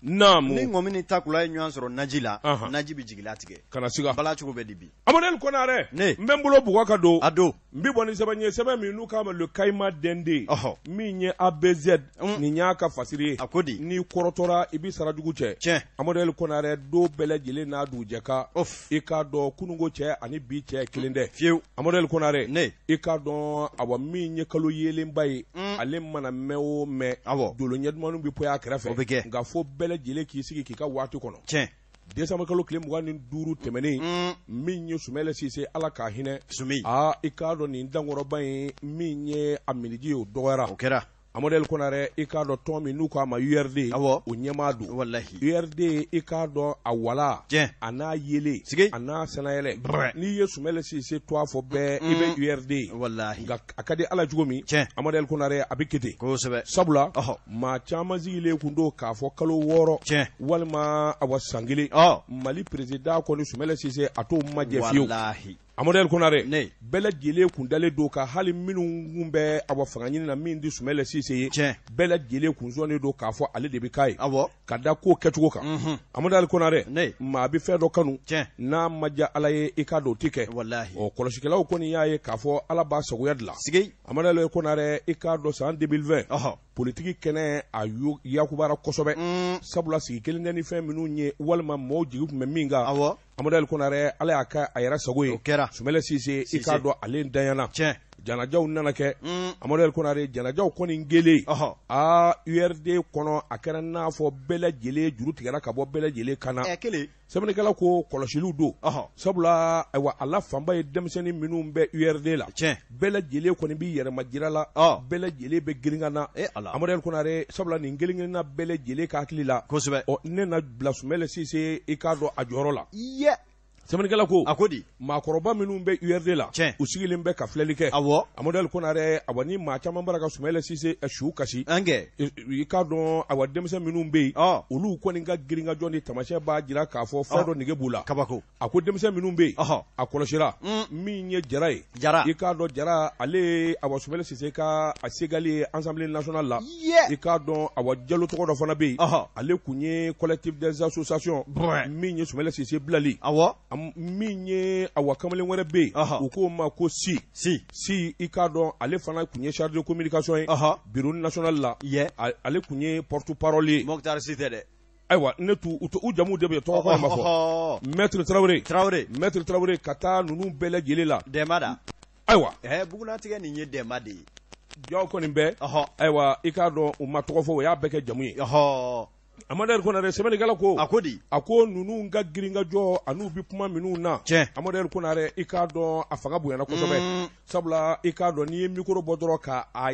Naamu. Ni ŋɔmi ni takula ye ɲɔgɔn sɔrɔ naji la, Anhan. Naji bɛ jigila tigɛ. Kana siga. Bala cogo bɛ di bi? Amadu Konarɛ. Ne. N bɛ n bolo bugɔ ka don. A don. N bɛ bɔ ni sɛbɛn ye, sɛbɛn min n'u k'a ma Le Caïman Dende. Ɔhɔ. Min ye ABZ. Nin y'a ka fasiri ye. A ko di? N'i kɔrɔtɔra, i bɛ sara jugu cɛ. Tiɲɛ. Amadu Konarɛ, don bɛɛ lajɛlen n'a dugujɛ kan. Of. I k'a dɔn kununko cɛ ani bi cɛ kelen tɛ. Fiyewu. Amadu Konarɛ. Ne. I k'a dɔn awa min ye kalo yeelenba ye. Ale mana mɛn o mɛn. Awɔ. Dolo ɲɛdumanw bɛ poyi a kɛrɛfɛ. O bɛ kɛ. Nka fo bɛɛ lajɛlen k'i sigi k'i ka waati kɔnɔ. Tiɲɛ. Décembre kalo tile 25 tɛmɛnen, min ye Sumɛlɛ Sise, Ala k'a hinɛ. Sumi. Aa, i k'a dɔn nin dankɔrɔba in min ye a miniji ye, o dɔgɔyara. O kɛra. Amadu Konarɛ, i k'a dɔn tɔn min n'u k'a ma URD. Awɔ. O ɲɛmaa don. Walahi. URD, i k'a dɔn a wala. Tiɲɛ. A n'a yelen. Sigi. A n'a sanayɛlɛ. Brɛ. N'i ye Sumɛlɛ Sise tɔgɔ fɔ bɛɛ, i bɛ URD ye. Walahi. Nka a ka di Ala cogo min. Tiɲɛ. Amadu Konarɛ, a bɛ kɛ ten. Kosɛbɛ. Sabula. Ɔhɔ. Maa caman sigilen kun don k'a fɔ kalo 6. Tiɲɛ. Walima awa san kelen. Ɔ. Mali président kɔni Sumɛlɛ Sise, a t'o majɛ fiyewu. Walahi. Amadu Konarɛ. Ne. Bɛɛ lajɛlen kun dalen don ka hali minnu kun bɛ awa fanga ɲini na min di Sumɛlɛ Sise ye. Tiɲɛ. Bɛɛ lajɛlen kun sɔnnen don k'a fɔ ale de bɛ k'a ye. Awɔ. Ka da ko kɛcogo kan. Amadu Konarɛ. Ne. Maa bɛ fɛn dɔ kanu. Tiɲɛ. N'a ma diya Ala ye, i k'a dɔn o tɛ kɛ. Walahi. Ɔ, kɔlɔsikɛlaw kɔni y'a ye k'a fɔ Ala b'a sagoya dilan. Sigi. Amadu Konarɛ, i k'a dɔn san 2020. Ɔhɔ. Politiki kɛnɛ a yakubara kosɛbɛ. Sabula sigi kelen tɛ ni fɛn minnu ye walima mɔgɔw jigi tun bɛ min kan. Awɔ. Amadu Konarɛ, Ala y'a kɛ a yɛrɛ sago ye. O kɛra. Sumɛlɛ Sise, i Sise. k'a dɔn ale danyana. Tiɲɛ. Janajaw nana kɛ. Amadu Konarɛ, janajaw kɔni kɛlen. Ɔhɔ. Aa, URD kɔnɔ a kɛra n'a fɔ bɛɛ lajɛlen juru tigɛra ka bɔ bɛɛ lajɛlen kan na. Ɛ kelen. Sɛbɛnnikɛla ko kɔlɔsiliw don. Ɔhɔ. Sabula ayiwa a la fanba ye denmisɛnnin minnu bɛ URD la. Tiɲɛ. Bɛɛ lajɛlen kɔni b'i yɛrɛma jira la. Ɔ. Bɛɛ lajɛlen bɛ girinkan na. E Ala. Amadu Konarɛ, sabula nin kelen kelenna bɛɛ lajɛlen ka hakili la. Kosɛbɛ. Ɔ, ne na bila Sumɛlɛ Sise, i k'a dɔn a jɔyɔrɔ la. Iye. Sɛbɛnnikɛla ko. A ko di? Maakɔrɔba minnu bɛ URD la. Tiɲɛ. U sigilen bɛ ka filɛli kɛ. Awɔ. Amadu Konarɛ, awa ni maa caman bɔra ka Sumɛlɛ Sise su kasi. An kɛ. I k'a dɔn awa denmisɛn minnu bɛ yen. Ɔ. Olu kɔni ka girinkajɔ ni taamasiyɛn b'a jira k'a fɔ fɛn dɔ nege b'u la. Kabako. A ko denmisɛn minnu bɛ yen. Ɔhɔ. A kɔlɔsira. Min ye Jara ye. Jara. I k'a dɔn Jara, ale ye awa Sumɛlɛ Sise ka a segali ye Assemblée nationale la. Iye. I k'a dɔn awa Jalo tɔgɔ dɔ fana bɛ yen. Ɔhɔ. Ale kun ye collectif des associations. Brɛ. Min ye Sumɛlɛ Sise bilali. Awɔ. Min ye awa kamalen wɛrɛ bɛ yen. Ɔhɔ. U k'o ma ko Si. Si. Si, i k'a dɔn ale fana kun ye chargé de communication ye. Ɔhɔ. Bureau national la. Iye. Ale kun ye porte parole ye. Mokhtar Si tɛ dɛ. Ayiwa ne t'u u jamu de bɛ tɔgɔ kɔni ma fɔ. Ɔhɔ. Maître Traoré. Traoré. Maître Traoré ka taa ninnu bɛɛ lajɛlen la. Dɛnba da. Ayiwa. Ɛ bugunatigɛ nin ye dɛnba de ye. Jaw kɔni bɛɛ. Ɔhɔ. Ayiwa i k'a dɔn u ma tɔgɔ fɔ, o y'a bɛɛ kɛ jamu ye. Ɔhɔ. Amadu Konarɛ, sɛbɛnnikɛla ko. A ko di? A ko ninnu ka girinkajɔ an'u bɛ kuma minnu na. Tiɲɛ. Amadu Konarɛ, i k'a dɔn a fanga bonyana kosɛbɛ. Sabula i k'a dɔn n'i ye micro bɔ dɔrɔn ka a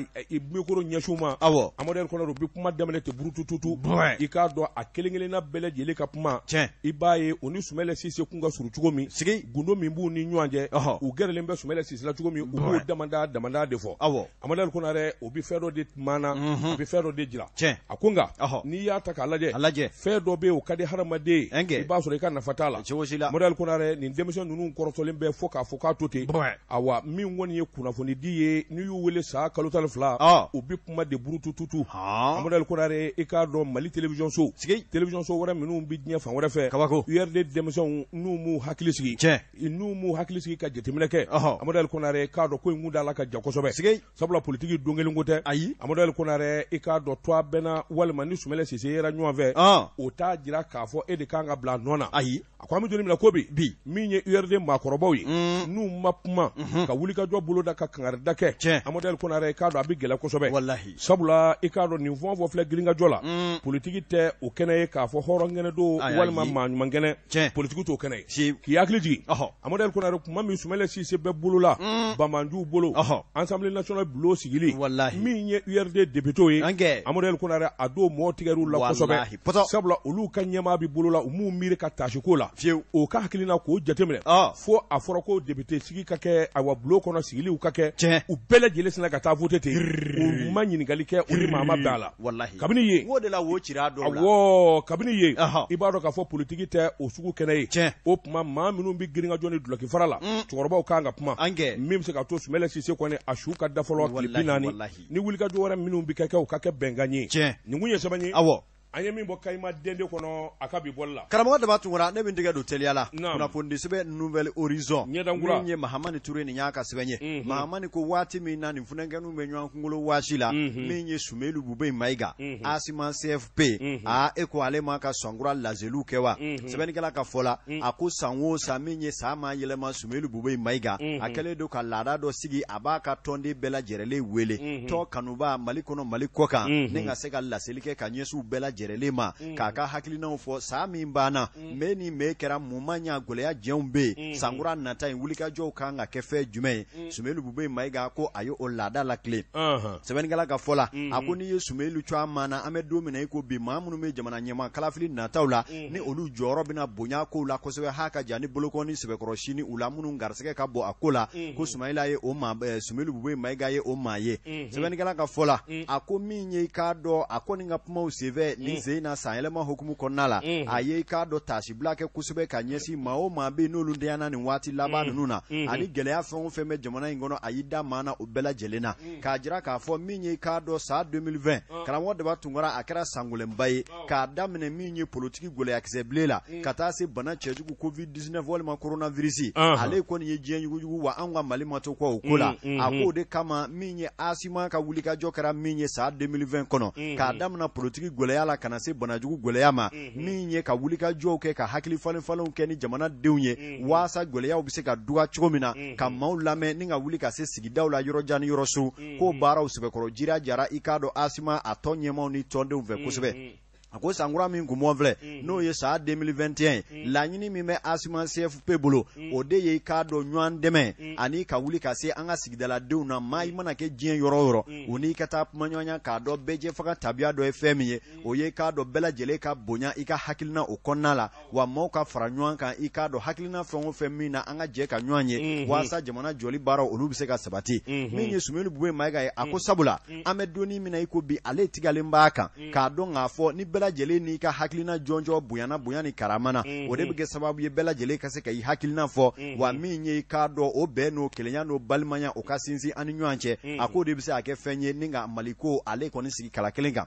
micro ɲɛsin u ma. Awɔ. Amadu Konarɛ, u bɛ kuma daminɛ ten burutututu. Brɛ. I k'a dɔn a kelen kelenna bɛɛ lajɛlen ka kuma. Tiɲɛ. I b'a ye u ni Sumɛlɛ Sise kun ka surun cogo min. Sigi. Gundo min b'u ni ɲɔgɔn cɛ. Ɔhɔ. U gɛrɛlen bɛ Sumɛlɛ Sise la cogo min, u b'o damada damada de fɔ. Awɔ. Amadu Konarɛ, o bɛ fɛn dɔ de maana. A bɛ fɛn dɔ de jira. Tiɲɛ. A ko nka. Ɔhɔ. N'i y'a ta k'a lajɛ. A lajɛ. Fɛn dɔ bɛ yen, o ka di hadamaden ye. Ɛnkɛ. I b'a sɔrɔ i ka nafa t'a la. Cogo si la. Amadu Konarɛ, nin denmisɛn ninnu kɔrɔtɔlen bɛ fo k'a fɔ k'a to ten. Brɛ. Awa min kɔni ye kunnafonidi ye, n'i y'u wele san kalo 12. Ɔ. U bɛ kuma de burutututu. Han. Amadu Konarɛ, i k'a dɔn Mali télévision so. Sigi. Télévision so wɛrɛ minnu bɛ diɲɛ fan wɛrɛ fɛ. Kabako. URD denmisɛnw n'u m'u hakili sigi. Tiɲɛ. N'u m'u hakili sigi ka jateminɛ kɛ. Ɔhɔ. Amadu Konarɛ, k'a dɔn ko in kun da la ka ja kosɛbɛ. Sigi. Sabula politiki don kelen ko tɛ. Ayi. Amadu Konarɛ, i k'a dɔn tɔgɔ bɛnna walima ni Sumɛlɛ Sise yera ɲɔgɔn fɛ. Ɔn. O t'a jira k'a fɔ e de kan ka bila a nɔ na. Ayi. A ko an bɛ don min na ko bi. Bi. Min ye URD maakɔrɔbaw ye. N'u ma kuma. Ka wulikajɔ boloda ka kangarida kɛ. Tiɲɛ. Amadu Konarɛ, i k'a dɔn a bɛ gɛlɛya kosɛbɛ. Walahi. Sabula i k'a dɔn nin fɛn o fɛn filɛ girinkajɔ la. Politiki tɛ o kɛnɛ ye k'a fɔ hɔrɔn kɛnɛ don Ayi, walima ayi. maa ɲuman kɛnɛ. Tiɲɛ. Politiki t'o kɛnɛ ye. Si. K'i hakili jigin. Ɔhɔ. Amadu Konarɛ, kuma min Sumɛlɛ Sise bɛ bolo la. Banbaanciw bolo. Ɔhɔ. Assemblée nationale bulon sigili. Walahi. Min ye URD député ye. An kɛ. Amadu Konarɛ, a don mɔgɔw tigɛr'u la kosɛbɛ. Walahi. Pɔtɔ. Sabula olu ka ɲɛmaa bɛ bolo la, u m'u miiri ka tasi ko la. Fiyewu. O ka hakilina k'o jateminɛ. Ɔ. Fo a fɔra ko député sigi ka kɛ, ayiwa bulon kɔnɔ sigiliw ka kɛ. Tiɲɛ. U bɛɛ lajɛlen sinna ka taa voter ten. U ma ɲininkali kɛ, u ni maa ma bɛn a la. Walahi. Kabini yen. Wo de la wo cira dɔw la. Awɔ, kabini yen. Ɔhɔ. I b'a dɔn k'a fɔ politiki tɛ o sugu kɛnɛ ye. Tiɲɛ. O tuma maa minnu bɛ girinkajɔ ni dulɔkifara la. Cɛkɔrɔbaw kan ka kuma. An kɛ. Min bɛ se ka to Sumɛlɛ Sise kɔni a su ka da fɔlɔ tile Walahi, 40. walahi. Ni wulikajɔ wɛrɛ minnu bɛ kɛ, o ka kɛ bɛnkan ye. Tiɲɛ. Nin kun ye sɛbɛn ye. Awɔ. An ye min bɔ Kayima Dende kɔnɔ a ka bi bɔli la. Karamɔgɔ Daba Tunkara, ne bɛ n tɛgɛ don teliya la. Kunnafonidisɛbɛn Nouvel Horizon. Ɲɛdankura. Min ye Mahamani Ture nin y'a ka sɛbɛn ye. Mahamani ko waati min na nin funankɛninw bɛ ɲɔgɔn kunkolo waasi la. Min ye Sumelu Bubɛyi Mayiga. Asima CFP. Aa e ko ale ma ka sankura laseliw kɛ wa? Sɛbɛnnikɛla ka fɔ la, a ko san o san min ye san maa yɛlɛma Sumelu Bubɛyi Mayiga. A kɛlen don ka laada dɔ sigi a b'a ka tɔnden bɛɛ lajɛrɛlen wele. Tɔn kanuba Mali kɔnɔ Mali kɔkan. Ni ka se ka laseli kɛ ka ɲɛsin u bɛɛ lajɛrɛlen ma k'a ka hakilinaw fɔ san min banna mɛ ni mɛ kɛra mun ma ɲa gɛlɛya jɛnw bɛ yen sankura nata in wulikajɔw kan ka kɛ fɛn jumɛn ye Sumelu Bubɛyi Mayiga ko a ye o laada latilen sɛbɛnnikɛla ka fɔ la a ko n'i ye Sumelu tɔgɔ ma an bɛ don min na i ko bi maa minnu bɛ jamana ɲɛmaa kalafili nataw la ni olu jɔyɔrɔ bɛna bonya kow la kosɛbɛ ha ka jan ni bolokɔni sɛbɛkɔrɔ sini u la minnu garisɛgɛ ka bon a ko la ko Sumayila ye o maa Sumelu Bubɛyi Mayiga ye o maa ye sɛbɛnnikɛla ka fɔ la a ko min ye i k'a dɔn a kɔni ka kumaw senfɛ nin sen in na sanyɛlɛma hukumu kɔnɔna la a ye i k'a dɔn taasibila kɛ kosɛbɛ ka ɲɛsin maa o maa bɛ yen n'olu ntanyana nin waati laban ninnu na ani gɛlɛya fɛn o fɛn bɛ jamana in kɔnɔ a y'i da maa na o bɛɛ lajɛlen na k'a jira k'a fɔ min ye i k'a dɔn san 2020 karamɔgɔ Daba Tunkara a kɛra sangɛlɛnba ye k'a daminɛ min ye politiki gɛlɛyakisɛbilen la ka taa se bana cɛjugu covid 19 walima coronavirus ale kɔni ye diɲɛ yuguyugu wa anw ka Mali ma to kɔ o ko la a k'o de kama min ye Asima ka wulikajɔ kɛra min ye san 2020 kɔnɔ k'a daminɛ politiki gɛlɛya la ka na se banajugu gɛlɛya ma min ye ka wulikajɔw kɛ ka hakili falen falenw kɛ ni jamanadenw ye waasa gɛlɛyaw bɛ se ka duga cogo min na ka maaw lamɛn ni ka wuli ka se sigidaw la yɔrɔ jan ni yɔrɔ surun k'o baaraw sɛbɛkɔrɔ jira jara i k'a dɔn Asima a tɔn ɲɛmaaw ni tɔndenw fɛ kosɛbɛ. A ko sankura min kun filɛ n'o ye san 2021 ye laɲini min bɛ Asima CFP bolo o de ye i k'a dɔn ɲɔgɔn dɛmɛ ani ka wuli ka se an ka sigidaladenw na maa i mana kɛ diɲɛ yɔrɔ o yɔrɔ u n'i ka taa kumaɲɔgɔnya k'a dɔn bɛɛjɛfanga tabiya dɔ ye fɛn min ye o ye k'a dɔn bɛɛ lajɛlen ka bonya i ka hakilina o kɔnɔna la wa maaw ka fara ɲɔgɔn kan i k'a dɔn hakilina fɛn o fɛn min na an ka jɛ ka ɲɔgɔn ye waasa jamana jɔli baaraw olu bɛ se ka sabati min ye Sumelu Bubɛyi Mayiga ye a ko sabula an bɛ donni min na i ko bi ale tigalen b'a kan k'a dɔn k'a fɔ ni bɛɛ lajɛlen n'i ka hakilina jɔnjɔn bonyana bonya ni karama na o de bɛ kɛ sababu ye bɛɛ lajɛlen ka se ka i hakilina fɔ wa min ye i k'a dɔn o bɛn n'o kelenya n'o balimaya o ka sinsin an ni ɲɔgɔn cɛ a k'o de bɛ se ka kɛ fɛn ye ni ka Mali ko ale kɔni sigi kala kelen kan.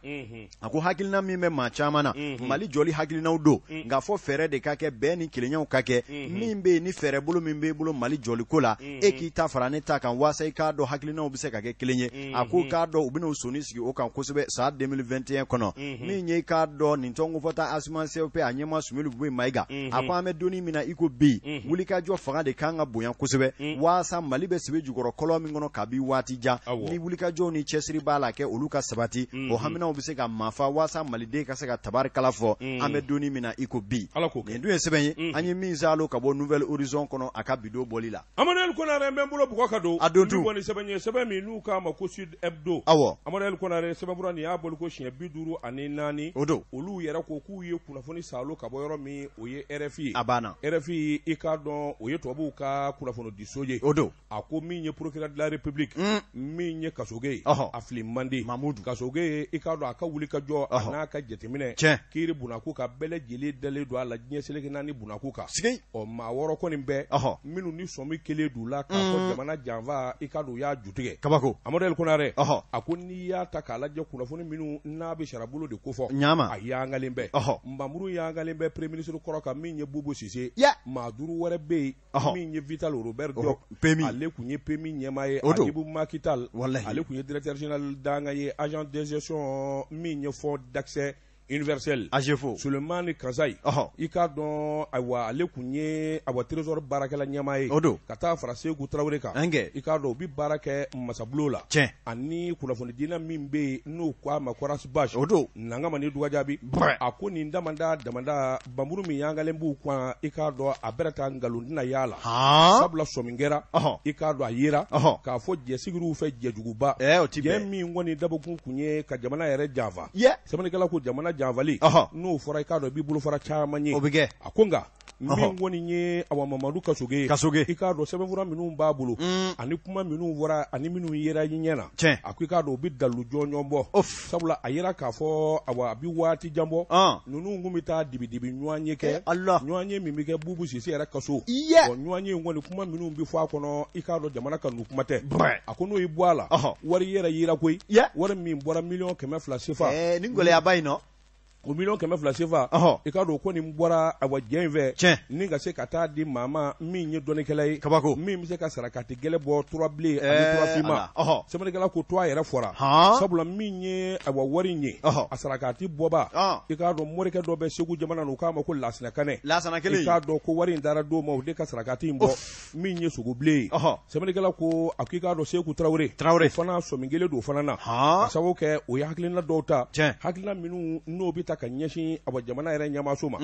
A ko hakilina min bɛ maa caman na Mali jɔli hakilinaw don nka fɔ fɛɛrɛ de ka kɛ bɛn ni kelenyaw ka kɛ min bɛ yen ni fɛɛrɛ bolo min b'e bolo Mali jɔli ko la e k'i ta fara ne ta kan waasa i k'a dɔn hakilinaw bɛ se ka kɛ kelen ye a ko k'a dɔn u bɛna u sɔnni sigi o kan kosɛbɛ san 2021 kɔnɔ min ye i k'a dɔn nin tɔn kofɔta Asima CFP a ɲɛmaa Sumelu Bubɛyi Mayiga a ko an bɛ donni min na i ko bi wulikajɔ fanga de kan ka bonya kosɛbɛ waasa Mali bɛ sebe jukɔrɔ kɔlɔn min kɔnɔ kabi waati jan ni wulikajɔw ni cɛsiri b'a la kɛ olu ka sabati o haminaw bɛ se ka maafa waasa maliden ka se ka tabarikala fɔ an bɛ donni min na i ko bi nin dun ye sɛbɛn ye an ye min saalo ka bɔ Nouvel Horizon kɔnɔ a ka bi don bɔli la. Amadu El Konare n bɛ n bolo bugɔ ka don a don tun ni sɛbɛn ye sɛbɛn min n'u k'a ma ko Sud Hebdo awɔ Amadu El Konare sɛbɛnfura nin y'a bɔli ko siɲɛ 54 o don olu yɛrɛ ko k'u ye kunnafoni saalo ka bɔ yɔrɔ min o ye RFI ye a banna RFI i k'a dɔn o ye tubabuw ka kunnafonidiso ye o don a ko min ye procureur de la République min ye Kasoge ye a fili man di Mamudu Kasoge ye i k'a dɔn a ka wuli ka jɔ a n'a ka jateminɛ tiɲɛ kiiri bunako kan bɛɛ lajɛlen dalen don a la diɲɛ seleke naani bunako kan sigi ɔ maa wɔɔrɔ kɔni bɛ minnu ni sɔmi kelen d'u la k'a fɔ jamana janfa i k'a dɔn u y'a jutigɛ kabako Amadu El Konare a ko n'i y'a ta k'a lajɛ kunnafoni minnu n'a bɛ sarabolo de kofɔ ɲama a yangalen bɛ nbamuru yangalen bɛ premier ministre kɔrɔ kan min ye Bubu Sise maa duuru wɛrɛ bɛ yen min ye Vital Robert Diop PMU ale tun ye PMU ɲɛmaa ye o don Agibu Macky Tall walahi ale tun ye directeur général dankan ye agent de gestion min ye fonds d'accès universel AGEFAU Sulemani Kasayi i k'a dɔn ayiwa ale tun ye awa trésor baarakɛla ɲɛmaa ye o don ka taa fara Seku Tarawele kan i k'a dɔn u bɛ baara kɛ masabulon la tiɲɛ ani kunnafonidila min bɛ yen n'o ko a ma ko Ras Bath o don Nangamani Dugajabi a ko nin damada damada bamuru min yangalen b'u kan i k'a dɔn a bɛrɛ taa nkalon tɛna y'a la sabula sɔmi kɛra i k'a dɔn a yera k'a fɔ jɛsigiriw fɛ jɛjuguba jɛ min kɔni dabɔkun kun ye ka jamana yɛrɛ janfa sɛbɛnnikɛla ko jamana janfali n'o fɔra i k'a dɔn i b'i bolofara caman ye o bɛ kɛ a ko nka min kɔni ye awa Mamadu Kasoge ye Kasoge i k'a dɔn sɛbɛnfura minnu b'a bolo ani kuma minnu fɔra ani minnu yera ɲɛ na tiɲɛ a ko i k'a dɔn u bɛ dalilu jɔnjɔn bɔ sabula a yera k'a fɔ awa a bɛ waati jan bɔ ninnu kun bɛ taa dibidibi ɲɔgɔn ye kɛ ɲɔgɔn ye min bɛ kɛ Bubu Sise yɛrɛ ka so ɲɔgɔn ye in kɔni kuma minnu bɛ fɔ a kɔnɔ i k'a dɔn jamana kanu kuma tɛ a ko n'o y'i bɔ a la wari yɛrɛ yera koyi wari min bɔra miliyɔn 200 sefa nin gɛlɛyaba in nɔ O 200 000 sefa i k'a dɔn ko nin bɔra awa jɛ in fɛ tiɲɛ ni ka se ka taa di maa ma min ye dɔnnikɛla ye kabako min bɛ se ka sarakati gɛlɛ bɔ turabilen ani turafinma sɛbɛnnikɛla ko tɔgɔ yɛrɛ fɔra sabula min ye awa wari in ye a sarakati bɔba i k'a dɔn morikɛ dɔ bɛ segu jamana na u k'a ma ko lasina kanɛ lasana kelen i k'a dɔn ko wari in dara d'o ma o de ka sarakati in bɔ min ye sogobilen ye sɛbɛnnikɛla ko a k'i k'a dɔn seku tarawele tarawele fana sɔmi kelen don o fana na ka sababu kɛ o ye hakilina dɔw ta hakilina minnu n'o bɛ ta ka ɲɛsin awa jamana yɛrɛ ɲɛmaaso ma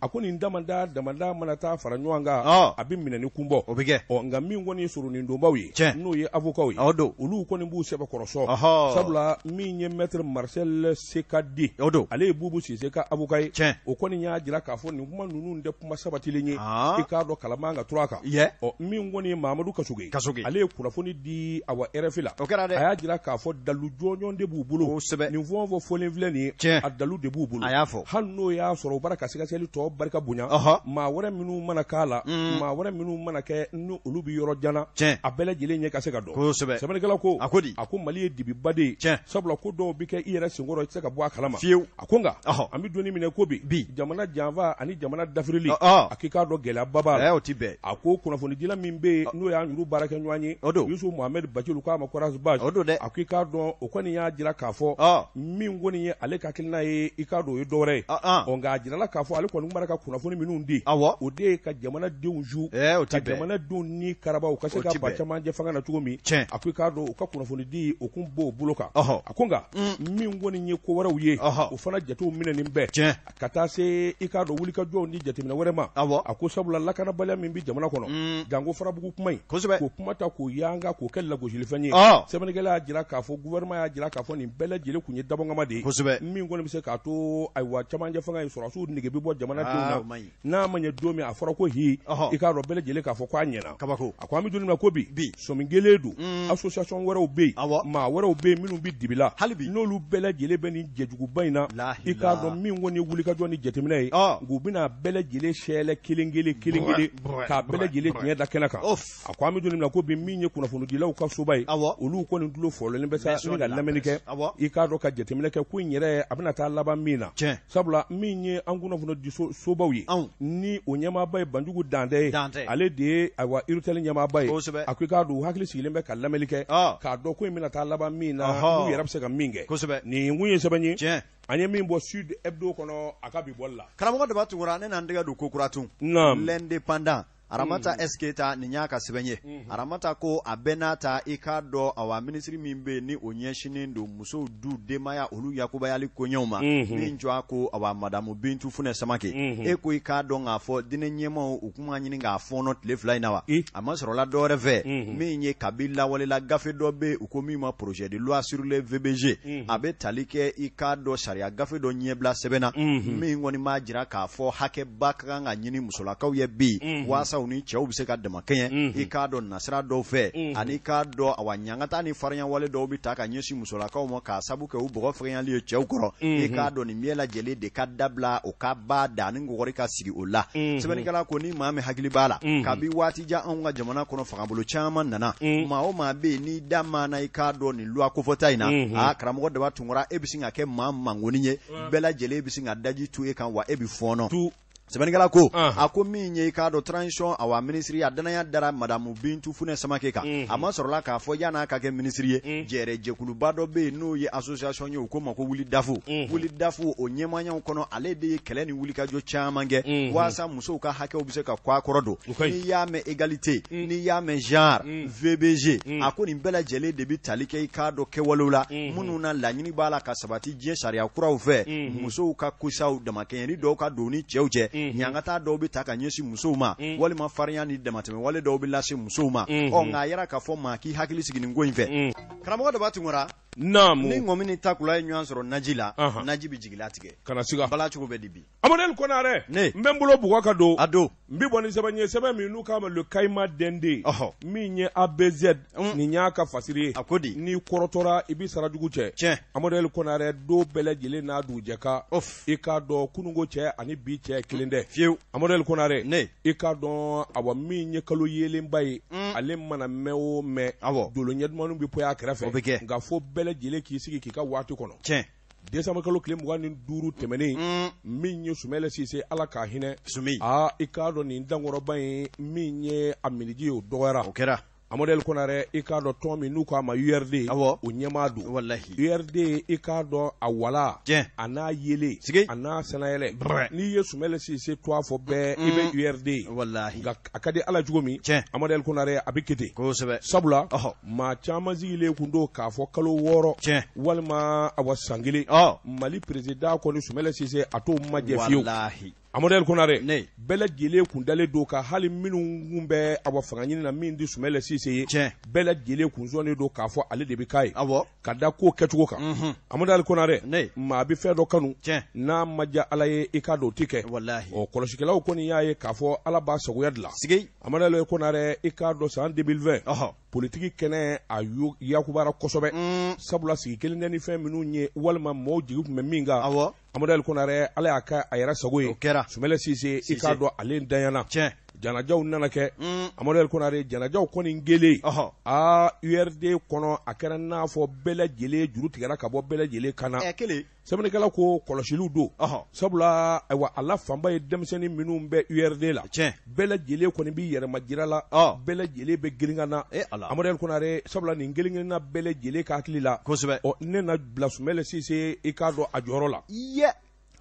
a ko nin damada damada mana taa fara ɲɔgɔn kan a bɛ minɛni kun bɔ o bɛ kɛ ɔ nka min kɔni ye soronadonbaw ye n'o ye avocats ye olu kɔni b'u sɛbɛkɔrɔ sɔn sabula min ye maître Marcel Sekadi o don ale ye Bubu Sise ka avocat ye o kɔni y'a jira k'a fɔ nin kuma ninnu tɛ kuma sabatilen ye i k'a dɔn kala man ka turu a kan ɔ min kɔni ye Mamadu Kasoge Kasoge ale ye kunnafoni di awa RFI la o kɛra dɛ a y'a jira k'a fɔ dalu jɔnjɔn de b'u bolo kosɛbɛ nin fɛn o fɛn fɔlen filɛ nin ye a dalu de b'u bolo a y'a fɔ hali n'o y'a sɔrɔ u bara ka sɛgɛsɛgɛli tɔ barika bonya maa wɛrɛ minnu mana k'a la maa wɛrɛ minnu mana kɛ ni olu bɛ yɔrɔ jan na a bɛɛ lajɛlen ɲɛ ka se ka dɔn kosɛbɛ sɛbɛnnikɛla ko a ko di a ko Mali ye dibiba de ye sabula ko dɔw bɛ kɛ i yɛrɛ senkɔrɔ i tɛ se ka bɔ a kalama fiyewu a ko nka Ɔhɔ. an bɛ don min na ko bi Bi. jamana janfa ani jamana dafirili Ɔ, ɔ. a k'i k'a dɔn gɛlɛyaba b'a la o ti bɛn a ko kunnafonidila min bɛ yen n'o y'an yɛrɛ baarakɛɲɔgɔn ye O don. Yusuf Mohamed Bacili k'a ma ko Ras Bath O don dɛ. a k'i k'a dɔn o kɔni y'a jira k'a fɔ Ɔ. min kɔni ye ale ka hakilina ye i k'a dɔn o ye dɔwɛrɛ ye Ɔ, ɔn. ɔ nka a jirala k'a fɔ ale kɔni b'a ka kunnafoni minnu di Awɔ. o de ye ka jamanadenw su o ti ka bɛn. jamanadenw ni karaba u ka se O ka ti ba bɛn. camancɛ fanga na cogo min Tiɲɛ. a ko i k'a dɔn u ka kunnafonidi o kun b'o bolo kan Ɔhɔ. a ko nka min kɔni ye ko wɛrɛw ye Ɔhɔ. o fana jatew minɛnen bɛɛ Tiɲɛ. ka taa se i k'a dɔn wulikajɔw ni jateminɛ wɛrɛ ma Awɔ. a ko sabula lakanabaliya min bɛ jamana kɔnɔ janko farabugu kuma in Kosɛbɛ. k'o kuma ta k'o yanga k'o kɛ lagosilifɛn ye Ɔ. sɛbɛnnikɛla y'a jira k'a fɔ gouvernement y'a jira k'a fɔ nin bɛɛ lajɛlen kun ye dabɔnkama de ye Kosɛbɛ. min kɔni bɛ se k'a to ayiwa camancɛ fanga in sɔrɔdasiw nege bɛ bɔ jamanadenw Ah, na o man ɲi. n'a ma ɲɛ don min a fɔra ko hi Ɔhɔ. i k'a dɔn bɛɛ lajɛlen k'a fɔ k'a ɲɛna Kabako. a ko an bɛ don min na ko bi Bi. sɔmi kelen don association wɛrɛw bɛ yen Awɔ. maa wɛrɛw bɛ yen minnu bɛ dibi la Hali bi. n'olu bɛɛ lajɛlen bɛ nin jɛjuguba in na Lahila. i k'a dɔn min kɔni ye wulikajɔ ni jateminɛ ye Ɔ. u bɛna bɛɛ lajɛlen sɛɛlɛ kelen kelen kelen kelen k'a bɛɛ lajɛlen tiɲɛ da kɛnɛ kan Of. a ko an bɛ don min na ko bi min ye kunnafonidilaw ka soba ye Awɔ. olu kɔni tulo fɔlɔlen bɛ sa Maison ni ka de la lamɛnni kɛ presse. Awɔ. i k'a dɔn ka jateminɛ kɛ ko in yɛrɛ a bɛna taa laban min na Tiɲɛ. sabula min ye an kunnafonidi sobaw ye Anw. ni o ɲɛmaaba ye Banjugu Dantɛ ye Dantɛ. ale de ye ayiwa Urtel ɲɛmaaba ye Kosɛbɛ. a ko i k'a dɔn u hakili sigilen bɛ ka lamɛnni kɛ Ɔ. k'a dɔn ko in bɛna taa laban min na Ɔhɔ. n'u yɛrɛ bɛ se ka min kɛ Kosɛbɛ. nin kun ye sɛbɛn ye Tiɲɛ. an ye min bɔ Sud Hebdo kɔnɔ a ka bi bɔli la karamɔgɔ Daba Tunkara ne n'an tɛgɛ don ko kura tun Naam. l'indépendant Aramata S Keita nin y'a ka sɛbɛn ye Aramata ko a bɛɛ n'a ta i k'a dɔn awa minisiri min bɛ yen ni o ɲɛsinnen don musow du denbaya olu yakubayali koɲɛw ma min jɔ ko awa madamu Bintu Funɛ Samake e ko i k'a dɔn k'a fɔ diinɛ ɲɛmaaw u kun b'a ɲini k'a fɔɔnɔ tile 2 in na wa a ma sɔrɔla dɔwɛrɛ fɛ min ye kabi lawalela gafe dɔ bɛ yen u ko min ma projet de loi sur le VBG a bɛ tali kɛ i k'a dɔn sariya gafe dɔ ɲɛbila sɛbɛn na min kɔni b'a jira k'a fɔ hakɛba ka kan ka ɲini musolakaw ye bi waasa u ni cɛw bɛ se ka damakɛɲɛ i k'a dɔn nasira dɔw fɛ ani i k'a dɔn awa ɲangata ni farinyawale dɔw bɛ ta ka ɲɛsin musolakaw ma k'a sabu kɛ u bɔgɔ fɛgɛnyali ye cɛw kɔrɔ i k'a dɔn nin bɛɛ lajɛlen de ka dabila o ka ba da ni kɔgɔri ka sigi o la sɛbɛnnikɛla ko ni maa min hakili b'a la kabi waati jan anw ka jamana kɔnɔ fangabolo caman nana maa o maa bɛ yen n'i da maana i k'a dɔn nin loi kofɔta in na aa karamɔgɔ Daba Tunkara e bɛ sin ka kɛ maa mangoni ye bɛɛ lajɛlen bɛ sin ka daji tu e kan wa e bɛ fɔɔnɔ sɛbɛnnikɛla ko a ko min ye i k'a dɔn transition awa minisiri a danaya dara madamu Bintu Funɛ Samake kan a ma sɔrɔla k'a fɔ yan'a ka kɛ minisiri ye jɛrɛ jɛkuluba dɔ bɛ yen n'o ye association ye u ko ma ko wuli dafu wuli dafu o ɲɛmaayaw kɔnɔ ale de ye kɛlɛ ni wulikajɔ caman kɛ waasa musow ka hakɛw bɛ se ka kɔ a kɔrɔ don n'i y'a mɛn égalité n'i y'a mɛn genre VBG a ko nin bɛɛ lajɛlen de bɛ tali kɛ i k'a dɔn kɛwalew la minnu na laɲini b'a la ka sabati diɲɛ sariya kuraw fɛ musow ka kosaw damakɛɲɛni dɔw ka don ni cɛw cɛ ɲangata dɔw bɛ ta ka ɲɛsin musow ma walima farinya ni damatɛmɛwale dɔw bɛ lase musow ma ɔ nka a yɛrɛ k'a fɔ maa k'i hakili sigi nin ko in fɛ karamɔgɔ Daba Tunkara naamu ni ŋɔmi ni takula ye ɲɔgɔn sɔrɔ naji la naji bɛ jigila tigɛ kana siga bala cogo bɛ di bi Amadu Konare ne n bɛ n bolo bugɔ ka don a don n bɛ bɔ ni sɛbɛn ye sɛbɛn min n'u k'a ma le Kayima Dende Ɔhɔ. min ye ABZ nin y'a ka fasiri ye A ko di? n'i kɔrɔtɔra i b'i sara jugu cɛ Tiɲɛ. Amadu Konare don bɛɛ lajɛlen n'a dugujɛ kan Of. i k'a dɔn kununko cɛ ani bi cɛ kelen tɛ Fiyewu. Amadu Konare Ne. i k'a dɔn awa min ye kalo yeelenba ye ale mana mɛn o mɛn Awɔ. dolo ɲɛdumani bɛ poyi a kɛrɛfɛ O bɛ kɛ. nka fo bɛɛ lajɛlen k'i sigi k'i ka waati kɔnɔ Tiɲɛ. Décembre kalo tile 25 tɛmɛnen, min ye Sumɛlɛ Sise, Ala k'a hinɛ, Sumi, aa, i k'a dɔn nin dankɔrɔba in, min ye a miniji ye, o dɔgɔyara. O kɛra. Amadu El Konarɛ, i k'a dɔn tɔn min n'u k'a ma URD, awɔ, o ɲɛmaa don. Walahi. URD, i k'a dɔn a wala, tiɲɛ, a n'a yelen, sigi, a n'a sanayɛlɛ. N'i ye Sumɛlɛ Sise tɔgɔ fɔ bɛɛ, i bɛ URD ye. Walahi. Nka a ka di Ala cogo min, tiɲɛ, Amadu El Konarɛ, a bɛ kɛ ten. Kosɛbɛ. Sabula maa caman sigilen kun don k'a fɔ kalo 6, tiɲɛ, walima awa san kelen, Mali président kɔni Sumɛlɛ Sise, a t'o majɛ fiyewu. Walahi. Amadu El Konarɛ, ne, bɛɛ lajɛlen kun dalen don ka hali minnu kun bɛ awa fanga ɲini na min di Sumɛlɛ Sise ye, tiɲɛ, bɛɛ lajɛlen kun sɔnnen don k'a fɔ ale de bɛ k'a ye. Awɔ. Ka da ko kɛcogo kan. Amadu El Konarɛ, ne, maa bɛ fɛn dɔ kanu, tiɲɛ, n'a ma diya Ala ye, i k'a dɔn o tɛ kɛ. Walahi. Ɔ, kɔlɔsikɛlaw kɔni y'a ye k'a fɔ Ala b'a sagoya dilan. Sigi. Amadu El Konarɛ, i k'a dɔn san 2020, politiki kɛnɛ a yakubara kosɛbɛ. Sabula sigi kelen tɛ ni fɛn minnu ye, walima mɔgɔw jigi tun bɛ min kan. Awɔ. Amadu El Konarɛ, Ala y'a kɛ a yɛrɛ sago ye. O kɛra. Sumɛlɛ Sise, i k'a dɔn ale danyana. Tiɲɛ. Janajaw nana kɛ. Amadu El Konarɛ, janajaw kɔni kɛlen. Aa, URD kɔnɔ, a kɛra n'a fɔ bɛɛ lajɛlen juru tigɛra ka bɔ bɛɛ lajɛlen kan na. Ɛ, kelen. Sɛbɛnnikɛla ko kɔlɔsiliw don. Sabula ayiwa, a la fanba ye denmisɛnnin minnu bɛ URD la. Tiɲɛ. Bɛɛ lajɛlen kɔni b'i yɛrɛma jira la. Bɛɛ lajɛlen bɛ girin na. E Ala. Amadu El Konarɛ, sabula nin kelen kelenna bɛɛ lajɛlen ka hakili la. Kosɛbɛ. Ɔ, ne na bila Sumɛlɛ Sise, i k'a dɔn a jɔyɔrɔ la. Iye.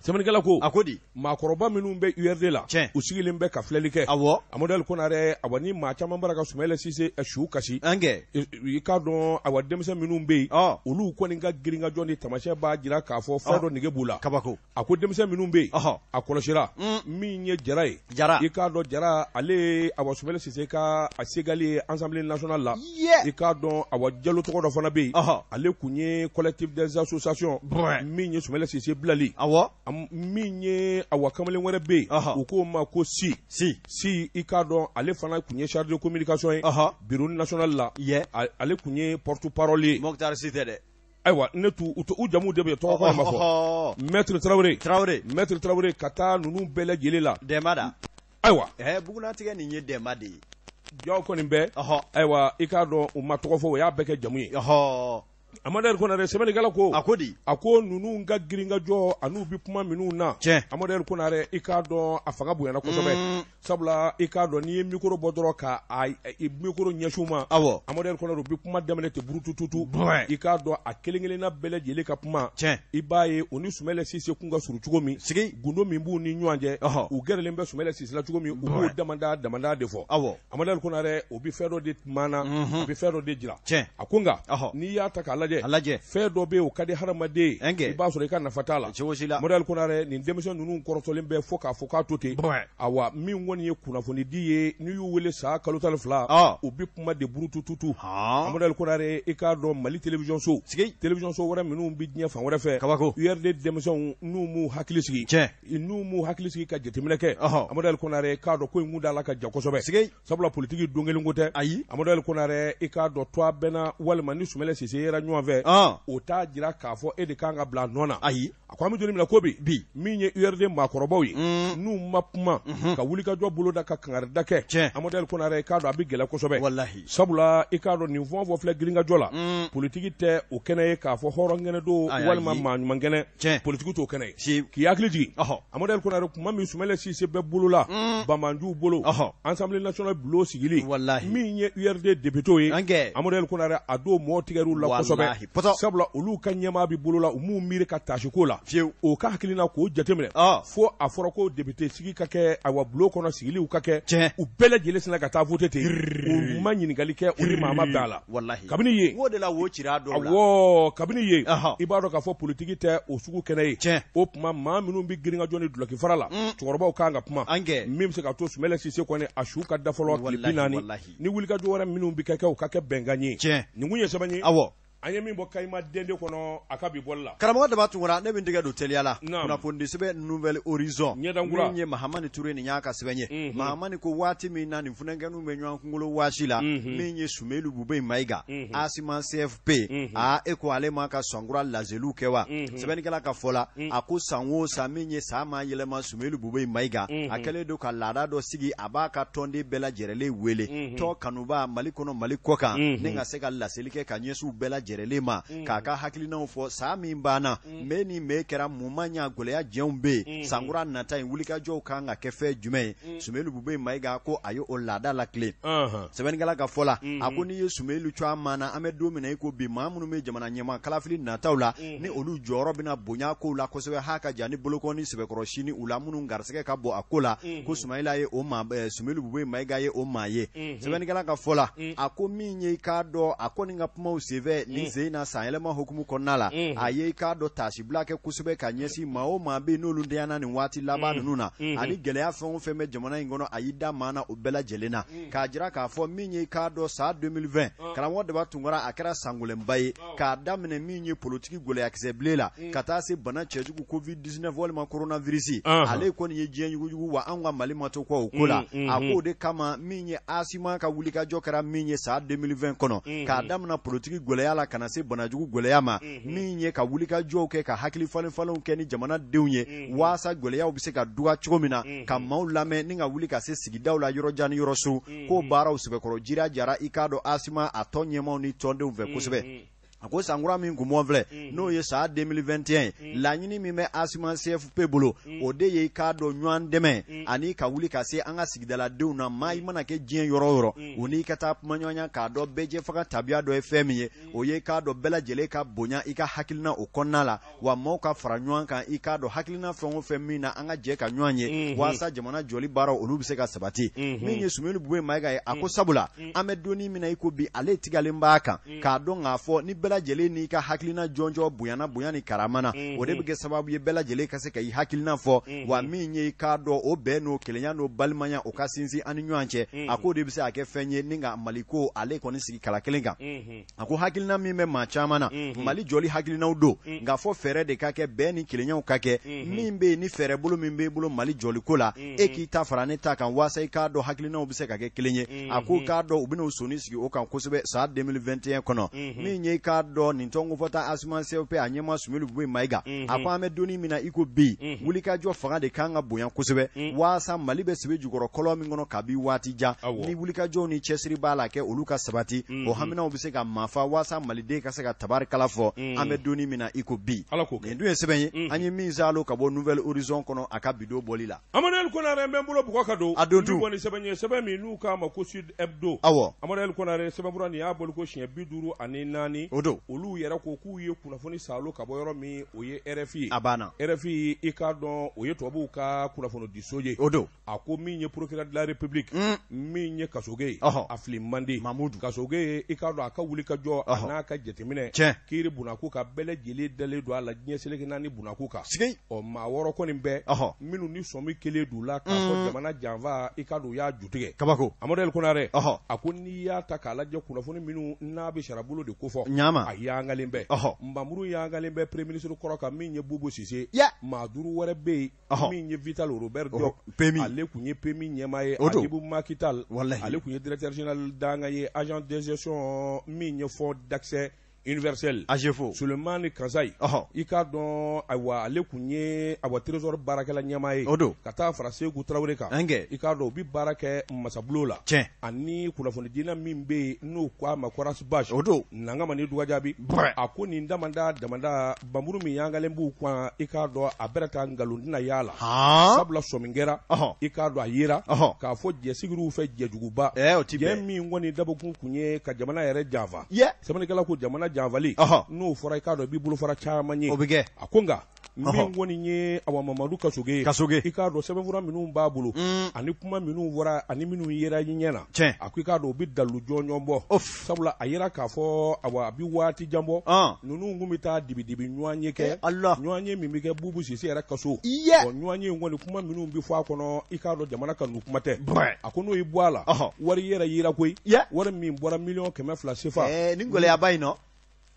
Sɛbɛnnikɛla ko. A ko di. Maakɔrɔba minnu bɛ URD la. Tiɲɛ. U sigilen bɛ ka filɛli kɛ. Awɔ. Amadu El Konarɛ, awa, ni maa caman bɔra ka Sumɛlɛ Sise su kasi. An kɛ. I k'a dɔn awa, denmisɛn minnu bɛ yen. Olu kɔni ka girinkajɔ ni taamasiyɛn b'a jira k'a fɔ fɛn dɔ nege b'u la. Kabako. A ko denmisɛn minnu bɛ yen. A kɔlɔsira. Min ye Jara ye. Jara. I k'a dɔn Jara, ale ye awa Sumɛlɛ Sise ka a segali ye Assemblée nationale la. Iye. I k'a dɔn awa, Jalo tɔgɔ dɔ fana bɛ yen. Ale kun ye collectif des associations. Min ye Sumɛlɛ Sise bilali. Awɔ. Min ye awa kamalen wɛrɛ bɛ yen. U k'o ma ko Si. Si. Si, i k'a dɔn ale fana kun ye chargé de communication ye. Bureau national la. Iye. Ale kun ye porte parole ye. Mokhtar Si tɛ dɛ. Ayiwa, ne t'u u jamu de bɛ yen, tɔgɔ kɔni ma fɔ. Maître Tarawele. Tarawele. Maître Tarawele, ka taa ninnu bɛɛ lajɛlen la. Dɛnba da. Ayiwa. Ɛ, bugunatigɛ nin ye dɛnba de ye. Jaw kɔni bɛɛ. Ayiwa, i k'a dɔn u ma tɔgɔ fɔ, o y'a bɛɛ kɛ jamu ye. Amadu El Konarɛ, sɛbɛnnikɛla ko. A ko di. A ko ninnu ka girinkajɔ an'u bɛ kuma minnu na. Tiɲɛ. Amadu El Konarɛ, i k'a dɔn a fanga bonyana kosɛbɛ. Sabula i k'a dɔn n'i ye micro bɔ dɔrɔn ka a micro ɲɛsin u ma. Awɔ. Amadu El Konarɛ, u bɛ kuma daminɛ ten burutututu. I k'a dɔn a kelen kelenna bɛɛ lajɛlen ka kuma. Tiɲɛ. I b'a ye u ni Sumɛlɛ Sise kun ka surun cogo min. Sigi. Gundo min b'u ni ɲɔgɔn cɛ. U gɛrɛlen bɛ Sumɛlɛ Sise la cogo min, u b'o damada damada de fɔ. Awɔ. Amadu El Konarɛ, o bɛ fɛn dɔ de maana, a bɛ fɛn dɔ de jira. Tiɲɛ. A ko nka, n'i y'a ta k'a lajɛ. A lajɛ. Fɛn dɔ bɛ yen, o ka di hadamaden ye. Ɛnkɛ. I b'a sɔrɔ i ka nafa t'a la. Cogo si la. Amadu El Konarɛ, nin denmisɛn ninnu kɔrɔtɔlen bɛ fo k'a fɔ k'a to ten. Awa, min kɔni ye kunnafoni di ye, n'i y'u wele san kalo 12, u bɛ kuma de burutututu. Amadu El Konarɛ, i k'a dɔn Mali télévision so. Sigi. Télévision so wɛrɛ minnu bɛ diɲɛ fan wɛrɛ fɛ. Kabako. URD denmisɛnw n'u m'u hakili sigi. Tiɲɛ. N'u m'u hakili sigi ka jateminɛ kɛ. Amadu El Konarɛ, k'a dɔn ko in kun da la ka ja kosɛbɛ. Sigi. Sabula politiki don kelen ko tɛ. Ayi. Amadu El Konarɛ, i k'a dɔn to a bɛnna walima ni Sumɛlɛ Sise yera ɲɔgɔn fɛ. O t'a jira k'a fɔ e de kan ka bila a nɔ na. Ayi. A ko an bɛ don min na ko bi. Bi. Min ye URD maakɔrɔbaw ye. N'u ma kuma. Ka wulikajɔ boloda ka kangarida kɛ. Tiɲɛ. Amadu El Konarɛ, i k'a dɔn a bɛ gɛlɛya kosɛbɛ. Walahi. Sabula i k'a dɔn nin fɛn o fɛn filɛ girinkajɔ la. Politiki tɛ o kɛnɛ ye k'a fɔ hɔrɔn kɛnɛ don walima maa ɲuman kɛnɛ. Tiɲɛ. Politiki t'o kɛnɛ ye. Si. K'i hakili jigin. Amadu El Konarɛ, kuma min Sumɛlɛ Sise bɛ bolo la. Banbaanciw bolo. Assemblée nationale bulon sigili. Walahi. Min ye URD député ye. An kɛ. Amadu El Konarɛ, a don mɔgɔw tigɛr'u la kosɛbɛ. Walahi. Pɔtɔ. Sabula olu ka ɲɛmaa bɛ bolo la, u m'u miiri ka taasi ko la. Fiyewu. O ka hakilina k'o jateminɛ. Fo a fɔra ko député sigi ka kɛ, ayiwa, bulon kɔnɔ sigiliw ka kɛ. Tiɲɛ. U bɛɛ lajɛlen sinna ka taa voter ten. U ma ɲininkali kɛ, u ni maa ma bɛn a la. Walahi. Kabini yen. N k'o de la wo cira dɔw la. Awɔ, kabini yen. I b'a dɔn k'a fɔ politiki tɛ o sugu kɛnɛ ye. Tiɲɛ. O tuma maa minnu bɛ girinkajɔ ni dulɔki fara la. Cɛkɔrɔbaw kan ka kuma. An kɛ. Min bɛ se ka to Sumɛlɛ Sise kɔni a su ka da fɔlɔ tile 40. Walahi. Ni wulikajɔ wɛrɛ minnu bɛ kɛ, o ka kɛ bɛnkan ye. Tiɲɛ. Nin kun ye sɛbɛn ye. Awɔ. An ye min bɔ Kayima Dende kɔnɔ a ka bi bɔli la. Karamɔgɔ Daba Tunkara, ne bɛ n tɛgɛ don teliya la. Naam. Kunnafonidisɛbɛn Nouvel Horizon. Ɲɛdankura. Min ye Mahamani Ture nin y'a ka sɛbɛn ye. Mahamani ko waati min na nin funankɛninw bɛ ɲɔgɔn kunkolo waasi la. Min ye Sumelu Bubɛyi Mayiga. Asima CFP. Aa, e ko ale ma ka sankura laseliw kɛ wa. Sɛbɛnnikɛla ka fɔ la, a ko san o san min ye san maa yɛlɛma Sumelu Bubɛyi Mayiga. A kɛlen don ka laada dɔ sigi, a b'a ka tɔnden bɛɛ lajɛlen wele. Tɔn kanuba Mali kɔnɔ Mali kɔ kan. Ni ka se ka laseli kɛ ka ɲɛsin u bɛɛ lajɛlen jɛrɛlen ma k'a ka hakilinaw fɔ san min banna mɛ ni mɛ kɛra mun ma ɲa gɛlɛya jɛnw bɛ yen sankura nata in wulikajɔw kan ka kɛ fɛn jumɛn ye Sumelu Bubɛyi Mayiga ko a ye o laada latilen sɛbɛnnikɛla ka fɔ la a ko n'i ye Sumelu tɔgɔ mɛn an bɛ don min na i ko bi maa minnu bɛ jamana ɲɛmaa kalafili nataw la ni olu jɔyɔrɔ bɛna bonya kow la kosɛbɛ ha ka jan ni bolokɔni sɛbɛkɔrɔ sini u la minnu garisɛgɛ ka bon a ko la ko Sumayila ye o maa Sumelu Bubɛyi Mayiga ye o maa ye sɛbɛnnikɛla ka fɔ la a ko min ye i k'a dɔn a kɔni ka kumaw senfɛ nin sen in na sanyɛlɛma hukumu kɔnɔna la a ye i k'a dɔn taasibila kɛ kosɛbɛ ka ɲɛsin maa o maa bɛ yen n'olu ntanyana nin waati laban ninnu na ani gɛlɛya fɛn o fɛn bɛ jamana in kɔnɔ a y'i da maa na o bɛɛ lajɛlen na k'a jira k'a fɔ min ye i k'a dɔn san 2020 karamɔgɔ Daba Tunkara a kɛra sangɛlɛnba ye k'a daminɛ min ye politiki gɛlɛyakisɛ bilen la ka taa se bana cɛjugu covid 19 walima coronavirus ale kɔni ye diɲɛ yuguyugu wa anw ka Mali ma to kɔ o ko la a k'o de kama min ye Asima ka wulikajɔ kɛra min ye san 2020 kɔnɔ k'a daminɛ politiki gɛlɛya la ka na se banajugu gɛlɛya ma min ye ka wulikajɔw kɛ ka hakili falen falenw kɛ ni jamanadenw ye waasa gɛlɛyaw bɛ se ka duga cogo min na ka maaw lamɛn ni ka wuli ka se sigidaw la yɔrɔ jan ni yɔrɔ surun k'o baaraw sɛbɛkɔrɔ jira jara i k'a dɔn Asima a tɔn ɲɛmaaw ni tɔndenw fɛ kosɛbɛ a ko sankura min kunbɔn filɛ n'o ye san 2021 ye laɲini min bɛ Asima CFP bolo o de ye i k'a dɔn ɲɔgɔn dɛmɛ ani ka wuli ka se an ka sigidaladenw na maa i mana kɛ diɲɛ yɔrɔ o yɔrɔ o n'i ka taa kumaɲɔgɔnya k'a dɔn bɛɛjɛfanga tabiya dɔ ye fɛn min ye o ye k'a dɔn bɛɛ lajɛlen ka bonya i ka hakilina o kɔnɔna la wa maaw ka fara ɲɔgɔn kan i k'a dɔn hakilina fɛn o fɛn min na an ka jɛ ka ɲɔgɔn ye waasa jamana jɔli baaraw olu bɛ se ka sabati min ye Sumelu Bubɛyi Mayiga ye a ko sabula an bɛ donni min na i ko bi ale tigalen b'a kan k'a dɔn k'a fɔ ni bɛɛ lajɛlen n'i ka hakilina jɔnjɔn bonyana bonya ni karama na o de bɛ kɛ sababu ye bɛɛ lajɛlen ka se ka i hakilina fɔ wa min ye i k'a dɔn o bɛn n'o kelenya n'o balimaya o ka sinsin an ni ɲɔgɔn cɛ a k'o de bɛ se ka kɛ fɛn ye ni ka Mali ko ale kɔni sigi kala kelen kan a ko hakilina min bɛ maa caman na Mali jɔli hakilinaw don nka fɔ fɛɛrɛ de ka kɛ bɛn ni kelenyaw ka kɛ min bɛ yen ni fɛɛrɛ bolo min b'e bolo Mali jɔli ko la e k'i ta fara ne ta kan waasa i k'a dɔn hakilinaw bɛ se ka kɛ kelen ye a ko k'a dɔn u bɛna u sɔnni sigi o kan kosɛbɛ san 2021 kɔnɔ min ye i k'a dɔn nin tɔn kofɔta Asima CFP a ɲɛmaa Sumelu Bubɛyi Mayiga a ko an bɛ donni min na i ko bi wulikajɔ fanga de kan ka bonya kosɛbɛ waasa Mali bɛ sebe jukɔrɔ kɔlɔn min kɔnɔ kabi waati jan ni wulikajɔw ni cɛsiri b'a la kɛ olu ka sabati o haminaw bɛ se ka maafa waasa maliden ka se ka tabarikala fɔ an bɛ donni min na i ko bi nin dun ye sɛbɛn ye an ye min saalo ka bɔ Nouvel Horizon kɔnɔ a ka bi don bɔli la Amadu El Konare n bɛ n bolo bugɔ ka don a don tu ni sɛbɛn ye sɛbɛn min n'u k'a ma ko Sud Hebdo awɔ Amadu El Konare sɛbɛnfura nin y'a bɔli ko siɲɛ 54 o don olu yɛrɛ ko k'u ye kunnafoni saalo ka bɔ yɔrɔ min o ye RFI ye a banna RFI i k'a dɔn o ye tubabuw ka kunnafonidiso ye o don a ko min ye procureur de la République min ye Kasoge ye a fili man di Mamudu Kasoge ye i k'a dɔn a ka wulikajɔ a n'a ka jateminɛ tiɲɛ kiiri bunako kan bɛɛ lajɛlen dalen don a la diɲɛ seleke naani bunako kan sigi ɔ maa wɔɔrɔ kɔni bɛ minnu ni sɔmi kɛlen d'u la k'a fɔ jamana janfa i k'a dɔn u y'a jutigɛ kabako Amadu El Konare a ko n'i y'a ta k'a lajɛ kunnafoni minnu n'a bɛ sarabolo de kofɔ ɲama a yangalen bɛ npanmuru yangalen bɛ premier ministre kɔrɔ kan min ye Bubu Sise maa duuru wɛrɛ bɛ yen min ye Vital Robert Diop PMU ale tun ye PMU ɲɛmaa ye o don Agibu Macky Tall walahi ale tun ye directeur général dankan ye agent de gestion min ye fonds d'accès universel AGEFAU Sulemani Kasayi i k'a dɔn ayiwa ale tun ye awa trésor baarakɛla ɲɛmaa ye o don ka taa fara Seku Tarawele kan i k'a dɔn u bɛ baara kɛ masabulon la tiɲɛ ani kunnafonidila min bɛ yen n'u k'a ma ko Ras Bath o don Nangama ni Dugajabi a ko nin damada damada npanmuru min yangalen b'u kan i k'a dɔn a bɛrɛ taa nkalon tɛna y'a la sabula sɔmi kɛra i k'a dɔn a yera k'a fɔ jɛsigiriw fɛ jɛjuguba jɛ min kɔni dabɔkun tun ye ka jamana yɛrɛ janfa sɛbɛnnikɛla ko jamana janfali n'o fɔra i k'a dɔn i b'i bolofara caman ye o bɛ kɛ a ko nka min kɔni ye awa Mamadu Kasoge ye Kasoge i k'a dɔn sɛbɛnfura minnu b'a bolo ani kuma minnu fɔra ani minnu yera ɲɛ na tiɲɛ a ko i k'a dɔn u bɛ dalilu jɔnjɔn bɔ sabula a yera k'a fɔ awa a bɛ waati jan bɔ ninnu tun bɛ taa dibidibi ɲɔgɔn ye kɛ ɲɔgɔn ye min bɛ kɛ Bubu Sise yɛrɛ ka so ɲɔgɔn ye in kɔni kuma minnu bɛ fɔ a kɔnɔ i k'a dɔn jamana kanu kuma tɛ a ko n'o y'i bɔ a la wari yɛrɛ yera koyi wari min bɔra miliyɔn 200 sefa nin gɛlɛyaba in nɔ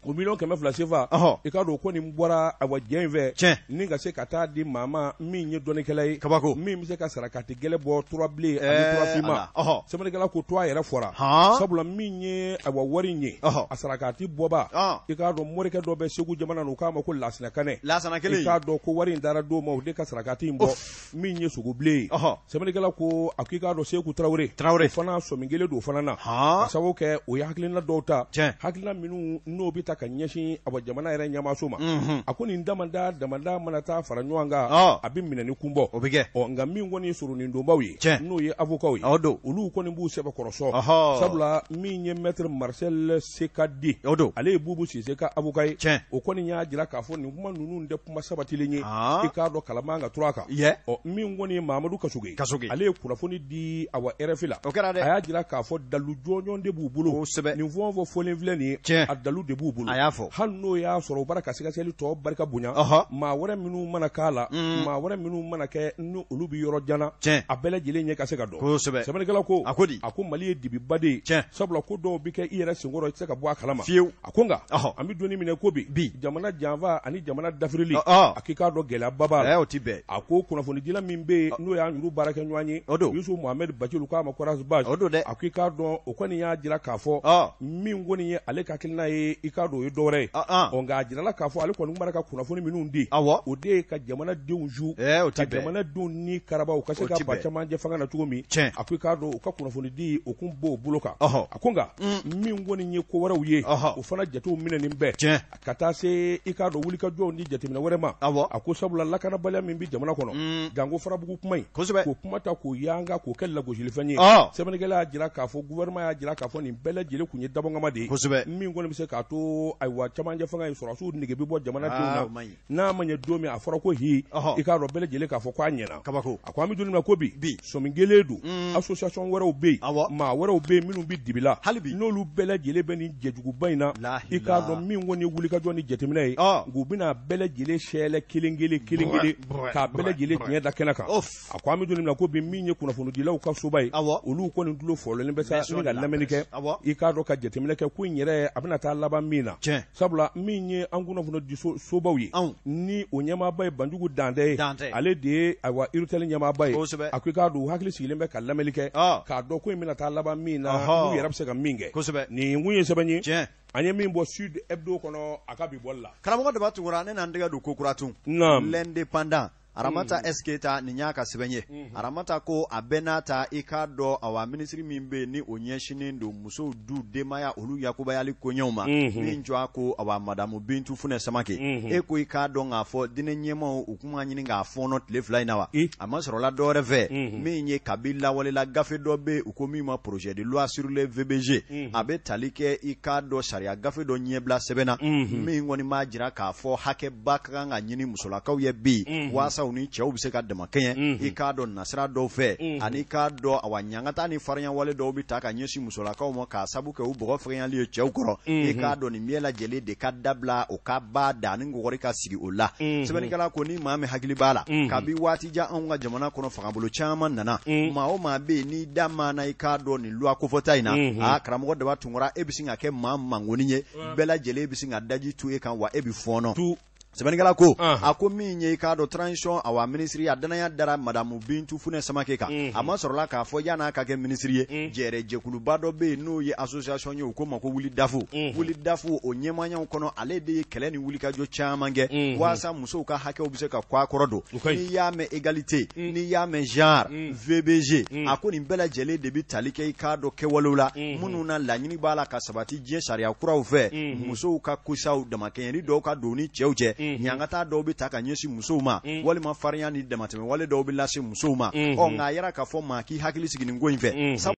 o miliyɔn 200 sefa i k'a dɔn ko nin bɔra awa jɛ in fɛ tiɲɛ ni ka se ka taa di maa ma min ye dɔnnikɛla ye kabako min bɛ se ka sarakati gɛlɛ bɔ turabilen ani turafinma sɛbɛnnikɛla ko to a yɛrɛ fɔra sabula min ye awa wari in ye a sarakati bɔba i k'a dɔn morikɛ dɔ bɛ Segu jamana na u k'a ma ko Lasina Kanɛ Lasana kelen i k'a dɔn ko wari in dara don ma o de ka sarakati in bɔ min ye sogobilen ye sɛbɛnnikɛla ko a ko i k'a dɔn Seku Tarawele Tarawele fana sɔmi kɛlen don o fana na ka sababu kɛ o ye hakilina dɔw ta hakilina minnu n'o bɛ ta ta ka ɲɛsin awa jamana yɛrɛ ɲɛmaaso ma. A ko nin damada damada mana taa fara ɲɔgɔn kan, a bɛ minɛni kun bɔ. O bɛ kɛ. Ɔ, nka min kɔni ye soronadonbaw ye, n'o ye avocats ye, o don, olu kɔni b'u sɛbɛkɔrɔ sɔn, sabula min ye maître Marcel Sekadi, o don, ale ye Bubu Sise ka avocat ye, o kɔni y'a jira k'a fɔ nin kuma ninnu tɛ kuma sabatilen ye, i k'a dɔn kala man ka turu a kan. Ɔ, min kɔni ye Mahamadu Kasoge, ale ye kunnafoni di awa RFI la, o kɛra dɛ, a y'a jira k'a fɔ dalu jɔnjɔn de b'u bolo, kosɛbɛ, nin fɛn o fɛn fɔlen filɛ nin ye, a dalu de b'u bolo, a y'a fɔ, hali n'o y'a sɔrɔ u b'a la ka sɛgɛsɛgɛli tɔ barika bonya, maa wɛrɛ minnu mana k'a la, maa wɛrɛ minnu mana kɛ ni olu bɛ yɔrɔ jan na, a bɛɛ lajɛlen ɲɛ ka se ka dɔn. Kosɛbɛ. Sɛbɛnnikɛla ko, a ko di? A ko Mali ye dibiba de ye, sabula ko dɔw bɛ kɛ i yɛrɛ senkɔrɔ, i tɛ se ka bɔ a kalama fiyewu. A ko nka an bɛ don min na ko bi, jamana janfa ani jamana dafirili, a k'i k'a dɔn gɛlɛyaba b'a la. O tɛ bɛn. A ko kunnafonidila min bɛ yen, n'o y'an yɛrɛ baarakɛɲɔgɔn ye, o don, Yusu Mohamɛdi Bacili k'a ma ko Ras Bath, o don dɛ, a ko i k'a dɔn o kɔni y'a jira k'a fɔ min kɔni ye ale ka hakilina ye, i k'a dɔn o ye dɔwɛrɛ ye. Ɔ, nka a jirala k'a fɔ ale kɔni b'a la ka kunnafoni minnu di, o de ye ka jamanadenw su, ka jamanadenw ni karaba, u ka se ka ban camancɛ fanga na cogo min. A ko i k'a dɔn u ka kunnafonidi o kun b'o bolo kan. A ko nka min kɔni ye ko wɛrɛw ye, o fana jatew minɛnen bɛɛ ka taa se i k'a dɔn wulikajɔw ni jateminɛ wɛrɛ ma. A ko sabula lakanabaliya min bɛ jamana kɔnɔ, janko farabugu kuma in, k'o kuma ta k'o yanga k'o kɛ lagosilifɛn ye. Sɛbɛnnikɛla y'a jira k'a fɔ gouvernement y'a jira k'a fɔ nin bɛɛ lajɛlen kun ye dabɔnkama de ye, min kɔni bɛ se k'a to ayiwa camancɛ fanga in sɔrɔdasiw nege bɛ bɔ jamanadenw na. N'a ma ɲɛ don min a fɔra ko hi, i k'a dɔn bɛɛ lajɛlen k'a fɔ k'a ɲɛna. Kabako. A ko an bɛ don min na ko bi, sɔmi kelen don, association wɛrɛw bɛ yen, maa wɛrɛw bɛ yen minnu bɛ dibi la, n'olu bɛɛ lajɛlen bɛ nin jɛjuguba in na, i k'a dɔn min kɔni ye wulikajɔ ni jateminɛ ye, nk'u bɛna bɛɛ lajɛlen sɛlɛ kelen kelen kelen kelen k'a bɛɛ lajɛlen tiɲɛ da kɛnɛ kan. A ko an bɛ don min na ko bi, min ye kunnafonidilaw ka soba ye, olu kɔni tulo fɔlɔlen bɛ sa ni ka lamɛnni kɛ, i k'a dɔn ka jateminɛ kɛ ko in yɛrɛ a bɛna taa laban min na. Sabula min ye an kunnafonidi sobaw ye, ni o ɲɛmaaba ye Banjugu Dantɛ ye, ale de ye ayiwa URTEL ɲɛmaaba ye. A ko i k'a dɔn u hakili sigilen bɛ ka lamɛnni kɛ k'a dɔn ko in bɛna taa laban min na, n'u yɛrɛ bɛ se ka min kɛ. Nin kun ye sɛbɛn ye an ye min bɔ Sud Hebdo kɔnɔ a ka bi bɔli la. Karamɔgɔ Daba Tunkara, ne n'an tɛgɛ don ko kura tun. L'Indépendant, Aramata S. Keita, nin y'a ka sɛbɛn ye. Aramata ko a bɛɛ n'a ta, i k'a dɔn awa minisiri min bɛ yen ni o ɲɛsinnen don musow du denbaya olu yakubayali koɲɛw ma, min jɔ a ko awa madamu Bintu Funɛ Samake, e ko i k'a dɔn k'a fɔ diinɛ ɲɛmaaw u kun b'a ɲini k'a fɔɔnɔ tile 2 in na wa, a ma sɔrɔla dɔwɛrɛ fɛ min ye kabi lawalela gafe dɔ bɛ yen u ko min ma projet de loi sur le VBG, a bɛ tali kɛ i k'a dɔn sariya gafe dɔ ɲɛbila sɛbɛn na min kɔni b'a jira k'a fɔ hakɛba ka kan ka ɲini musolakaw ye bi waasa u ni cɛw bɛ se ka damakɛɲɛ, i k'a dɔn nasira dɔw fɛ, ani i k'a dɔn awa ɲangata ni farinyawale dɔw bɛ ta ka ɲɛsin musolakaw ma k'a sabu kɛ u bɔgɔ fɛgɛnyali ye cɛw kɔrɔ, i k'a dɔn nin bɛɛ lajɛlen de ka dabila, o ka ba da ni kɔgɔri ka sigi o la. Sɛbɛnnikɛla ko ni maa min hakili b'a la, kabi waati jan anw ka jamana kɔnɔ fangabolo caman nana, maa o maa bɛ yen n'i da maana i k'a dɔn nin loi kofɔta in na, aa karamɔgɔ Daba Tunkara, e bɛ sin ka kɛ maa mangoni ye, bɛɛ lajɛlen bɛ sin ka daji tu e kan wa e bɛ fɔɔnɔ. Sɛbɛnnikɛla ko a ko min ye i k'a dɔn transition awa minisiri a danaya dara madamu Bintu Funɛ Samake kan, a ma sɔrɔla k'a fɔ yan'a ka kɛ minisiri ye, jɛrɛ jɛkuluba dɔ bɛ yen n'o ye association ye, u ko ma ko Wuli Dafu. Wuli Dafu o ɲɛmaayaw kɔnɔ, ale de ye kɛlɛ ni wulikajɔ caman kɛ waasa musow ka hakɛw bɛ se ka kɔ a kɔrɔ don. N'i y'a mɛn égalité, n'i y'a mɛn genre, VBG, a ko nin bɛɛ lajɛlen de bɛ tali kɛ i k'a dɔn kɛwalew la minnu na laɲini b'a la ka sabati diɲɛ sariya kuraw fɛ, musow ka kosaw damakɛɲɛni dɔw ka don ni cɛw cɛ, ɲangata dɔw bɛ ta ka ɲɛsin musow ma, walima farinya ni damatɛmɛwale dɔw bɛ lase musow ma. Ɔ nka a yɛrɛ k'a fɔ maa k'i hakili sigi nin ko in fɛ.